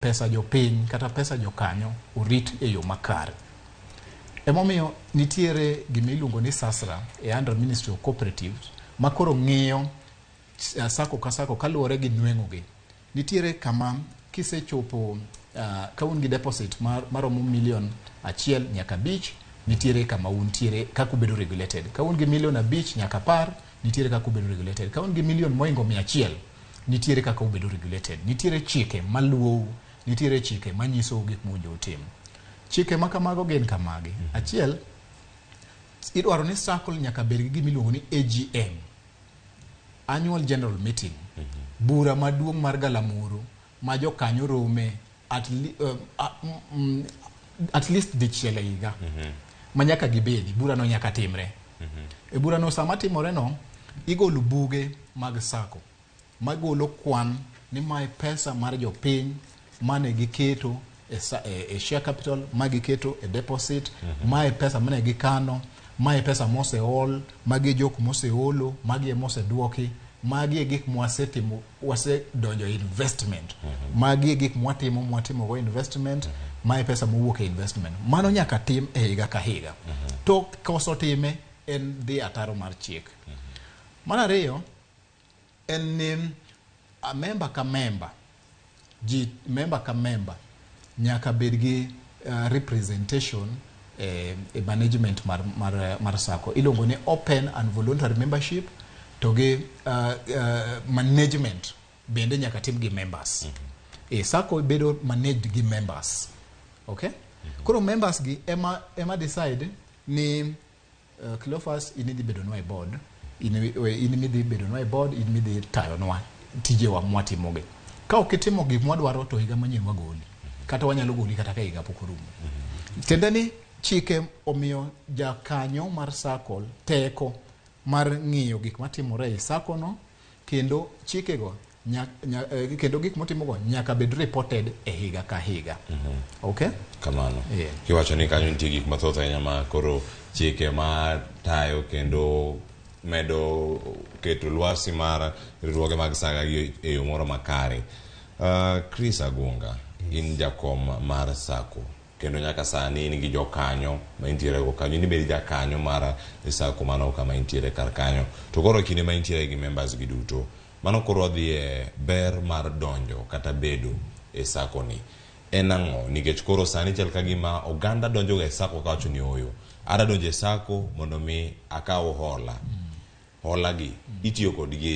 Pesa jopiny kata pesa jokanyo orit e yo makare. Emomiyo nitiere gima iluongo ni SASRA e under Ministry of Cooperatives ma koro ng'iyo sacco ka sacco kaluwore gi nweng'o gi. Nitiere kama kisechopo ka un gi deposit maromo milion 1 nyaka 5, nitiere kama untiere kaka ubedo regulated. Ka un gi milion 5 nyaka 10, nitiere kaka ubedo regulated. Ka un gi milion moingo 100, nitiere kaka ubedo regulated. Nitiere chike maluwou, nitiere chike manyisou gik mowinjo utim. Chike ma kamago gin kamagi. Achiel, idwaro ni sacco nyaka bed gi gima iluongo ni AGM, Annual General Meeting. Bura maduong' mar galamoro ma jokanyo rome at least dichiel e higa. Ma nyaka gibedi, bura no nyaka timre. E bura no sama timore no, igolo buge mag sacco magolo kwan ni mae pesa mar jopiny mane giketo e share capital, ma giketo e deposit, mae pesa mane gikano, mae pesa moseol, magi e jok moseolo, magi e moseduoki, magi e gik mwasetimo, wasedonjo e investment, magi e gik mwatimo, mwatimogo investment, mae pesa mowuok e investment. Mano nyaka tim e higa ka higa. To koso time en dhi ataro mar chik. Mar ariyo, en ni a member ka member, ji member ka member nyaka bed gi representation e management mar sacco. Iluongo ni open and voluntary membership to gi management bende nyaka tim gi members. Sacco bedo managed gi members. Okay? Koro members gi ema decide ni Cleophas, in idhi bedonwa e board, in midhi bedonwa e board, in midhi tayonwa tijewa mwatimogi. Ka ok itimo gik mwadwaro to higa manyien wagoli. Kata wanyalo goli kata ka higa pok orumo. Tiende ni chike omiyo jakanyo mar sacco teko mar ng'iyo gik matimore e sacco no, kendo chikego kendo gik motimogo nyaka bed reported e higa ka higa. Okay? Kamano. Yeah. Kiwacho ni kanyo nitie gik mathoth ahinya ma koro chike ma tayo kendo medo keto lwasi mar riwruoge mag sacco gi e yo moro makare. Chris Agunga, in jakom mar sacco kendo nyaka sani in gi jokanyo ma intiere go kanyo, in ibed jakanyo mar sacco mano kama intiere kar kanyo. To koro kinde ma intiere gi members gi duto, mano koro wadhi e ber mar donjo kata bedo e sacco ni. En ang'o? Nikech koro sani chal ka gima oganda donjo ga e sacco kawacho ni oyo. Adwa donjo e sacco mondo mi akaw hola. Hola gi itiyo kodgi e